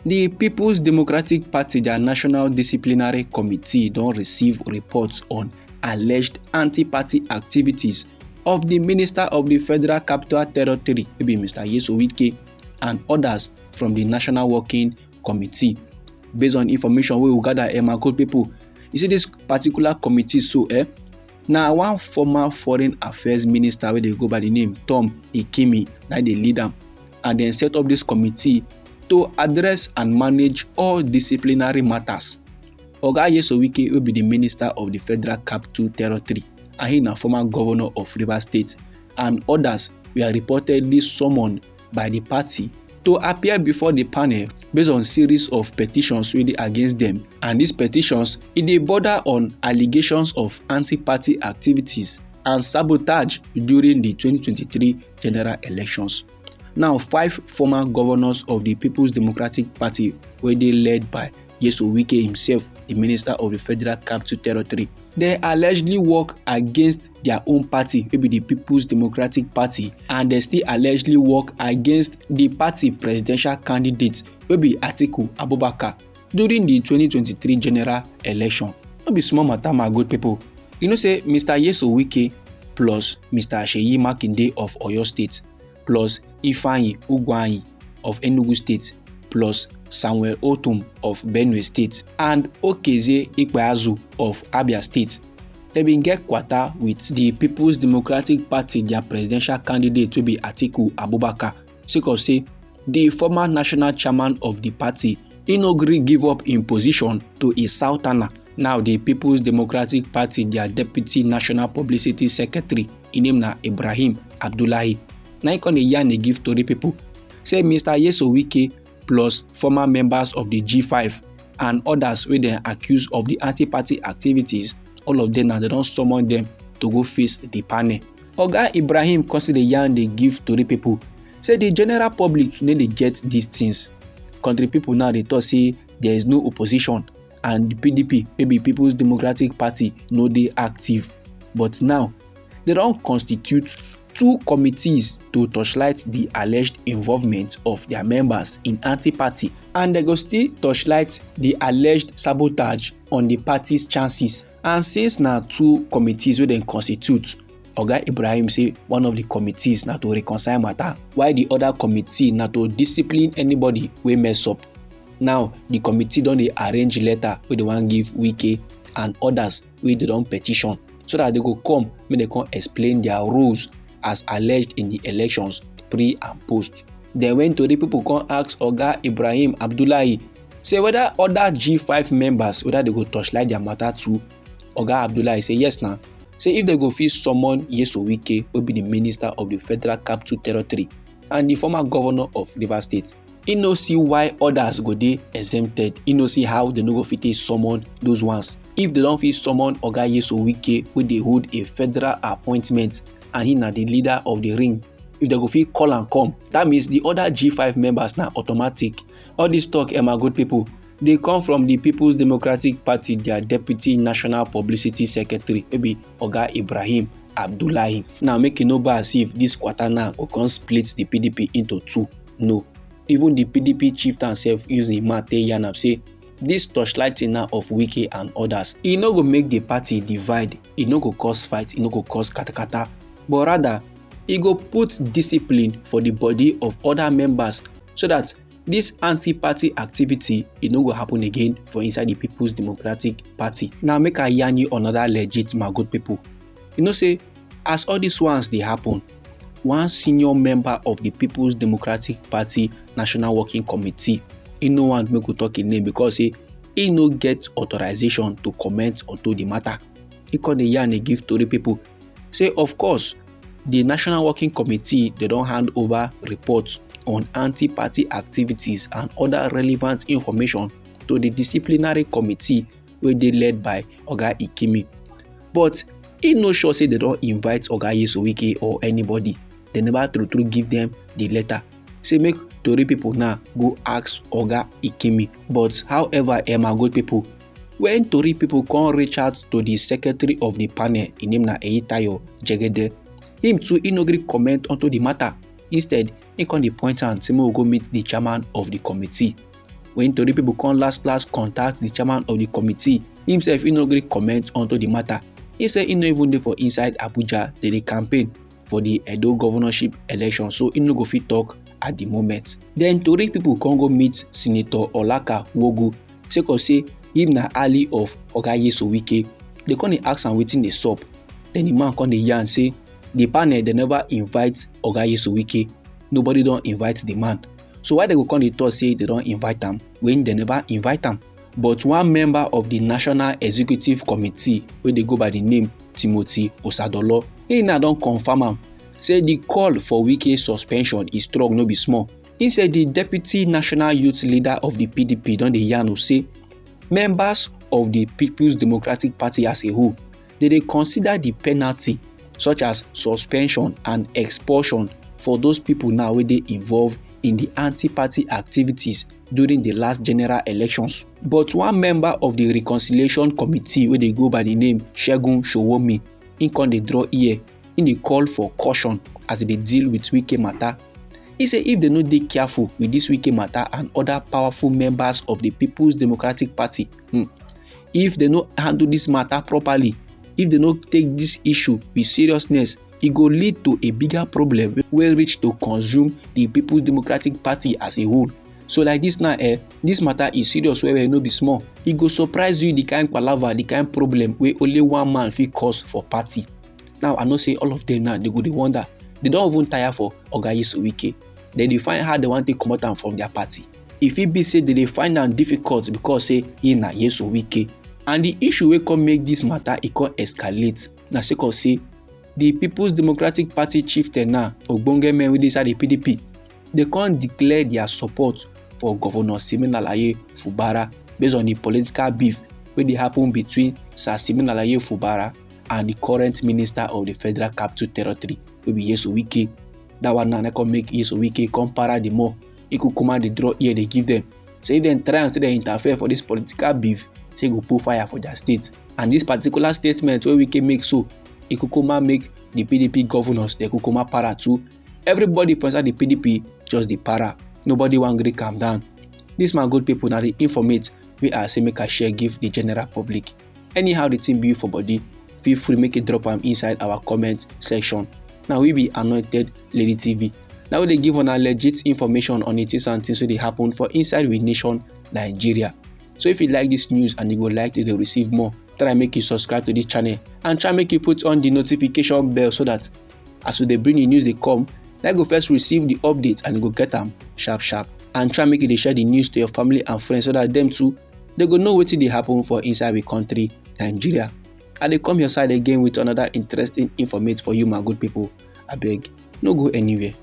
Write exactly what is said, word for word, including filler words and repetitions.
The People's Democratic Party, their National Disciplinary Committee, don receive reports on alleged anti-party activities of the Minister of the Federal Capital Territory, wey be Mister Nyesom Wike, and others from the National Working Committee. Based on information wey we gather, eh, my good people, you see this particular committee so, eh, na one former foreign affairs minister wey dey go by the name Tom Ikimi na dey lead am, and dem set up this committee to address and manage all disciplinary matters. Oga Nyesom Wike, wey be the Minister of the Federal Capital Territory, and he na former governor of Rivers State, and others were reportedly summoned by the party to appear before the panel based on series of petitions wey dey against them, and these petitions, e dey border on allegations of anti-party activities and sabotage during the twenty twenty-three general elections. Now, five former governors of the People's Democratic Party, wey dey led by Nyesom Wike himself, the Minister of the Federal Capital Territory, they allegedly work against their own party, wey be the People's Democratic Party, and they still allegedly work against the party presidential candidate, wey be Atiku Abubakar, during the twenty twenty-three general election. No be small matter, my good people. You know say Mister Nyesom Wike plus Mister Seyi Makinde of Oyo State, plus Ifeanyi Ugwuanyi of Enugu State, plus Samuel Ortom of Benue State, and Okezie Ikpeazu of Abia State, they bin get kwata with the People's Democratic Party, their presidential candidate, wey be Atiku Abubakar, sake of say the former national chairman of the party, he no gree give up im position to a southerner. Now, the People's Democratic Party, their deputy national publicity secretary, im name na Ibrahim Abdullahi, na im come dey yarn dey give tori people say Mister Nyesom Wike plus former members of the G five and others wey dem accuse of the anti-party activities, all of them na dem don summon them to go face the panel. Oga Ibrahim come still dey yarn dey give tori people say the general public no dey get these things. Country people now dey talk say there is no opposition, and the P D P, wey be People's Democratic Party, no dey active. But now, they don constitute two committees to torchlight the alleged involvement of their members in anti-party, and they go still torchlight the alleged sabotage on the party's chances. And since na two committees wey dem constitute, Oga Ibrahim say one of the committees na to reconcile matter, while the other committee na to discipline anybody wey mess up. Now, the committee don dey arrange letter wey dem wan give Wike and others wey dem don petition, so that they go come, make dem come explain their roles as alleged in the elections, pre and post. Then when tori people come ask Oga Ibrahim Abdullahi say whether other G five members, whether they go torchlight their matter too, Oga Abdullahi say yes na. Say if they go fit summon Nyesom Wike, wey be the Minister of the Federal Capital Territory and the former governor of Rivers State, he no see why others go dey exempted. He no see how they no go fit take summon those ones. If they don fit summon Oga Nyesom Wike, wey dey hold a federal appointment, and he na the leader of the ring, if they go fit call am come, that means the other G five members na automatic. All this talk, eh, my good people, dey come from the People's Democratic Party, their deputy national publicity secretary, wey be Oga Ibrahim Abdullahi. Now, make e no be as if this kwata now go come split the P D P into two. No. Even the P D P chieftain sef use im mouth take yarn am say this torchlighting now of Wike and others, e no go make the party divide, e no go cause fight, e no go cause katakata, but rather, e go put discipline for the body of other members, so that this anti-party activity, e no go happen again for inside the People's Democratic Party. Now, make I yarn you another legit, my good people. You know say, as all these ones dey happen, one senior member of the People's Democratic Party National Working Committee, he no want make we talk im name because say he no get authorization to comment onto the matter. He come dey yarn dey give tori people say, of course, the National Working Committee, they don hand over reports on anti-party activities and other relevant information to the disciplinary committee wey dey led by Oga Ikimi. But he no sure say they don invite Oga Nyesom Wike or anybody. They never true true give them the letter. Say make tori people now go ask Oga Ikimi. But however, eh, my good people, when tori people come reach out to the secretary of the panel, im name na Eyitayo Jegede, him too, he no gree comment onto the matter. Instead, he come dey point am say make we go meet the chairman of the committee. When tori people come last last contact the chairman of the committee, himself he no gree comment onto the matter. He say he no even dey for inside Abuja dey dey campaign for the Edo governorship election, so he no go fit talk at the moment. Then tori people come go meet Senator Olaka Wogu, sake of say him na ally of Oga Yeso Wike. They come dey ask am wetin dey sup. Then the man come dey yarn say the panel dey never invite Oga Yeso Wike. Nobody don invite the man. So why they go come dey talk say they don invite am when they never invite am? But one member of the National Executive Committee wey dey go by the name Timothy Osadolo, he now don confirm am say the call for Wike suspension is strong no be small. He say the deputy national youth leader of the P D P don dey yarn o say members of the People's Democratic Party as a whole, they dey consider the penalty such as suspension and expulsion for those people now wey dey involved in the anti-party activities during the last general elections. But one member of the reconciliation committee wey dey go by the name Segun Sowomi, he come dey draw ear, he dey call for caution as they dey deal with Wike matter. He say if they no dey careful with this Wike matter and other powerful members of the People's Democratic Party, hmm, if they no handle this matter properly, if they no take this issue with seriousness, e go lead to a bigger problem wey reach to consume the People's Democratic Party as a whole. So like this now, eh, this matter is serious well well, no be small. E go surprise you the kind palava, the kind problem wey only one man fit cause for party. Now I know say all of them now they go dey wonder. They don even tire for Oga Yeso Wike. They dey find how they wan take comot am from their party. E fit be say they dey find am difficult because say he na Yeso Wike. And the issue wey come make this matter e come escalate na sake of say the People's Democratic Party chieftain na ogbonge men wey dey inside the P D P, they come declare their support for Governor Siminalayi Fubara based on the political beef wey dey happen between Sir Siminalayi Fubara and the current minister of the Federal Capital Territory wey be Yeso Wike. That one now na come make Yeso Wike come para the more. He kukuma dey draw ear dey give them. Say if dem try and say dem interfere for this political beef, say e go put fire for their state. And this particular statement wey Wike make so, e kukuma make the P D P governors dey kukuma para too. Everybody for inside the P D P just dey para. Nobody wan gree calm down. This my good people na the informate wey I say make I share give the general public. Anyhow the thing be you for body, feel free make you drop am inside our comment section. Now we be Anointed Lady T V. Now we dey give una legit information on the things and things wey dey happen for inside we nation Nigeria. So if you like this news and you go like to dey receive more, try make you subscribe to this channel and try make you put on the notification bell so that as we dey bring the news dey come, na you go first receive the update and you go get am sharp sharp. And try make you dey share the news to your family and friends so that them too they go know wetin dey happen for inside we country Nigeria. I dey come your side again with another interesting informate for you my good people. Abeg, no go anywhere.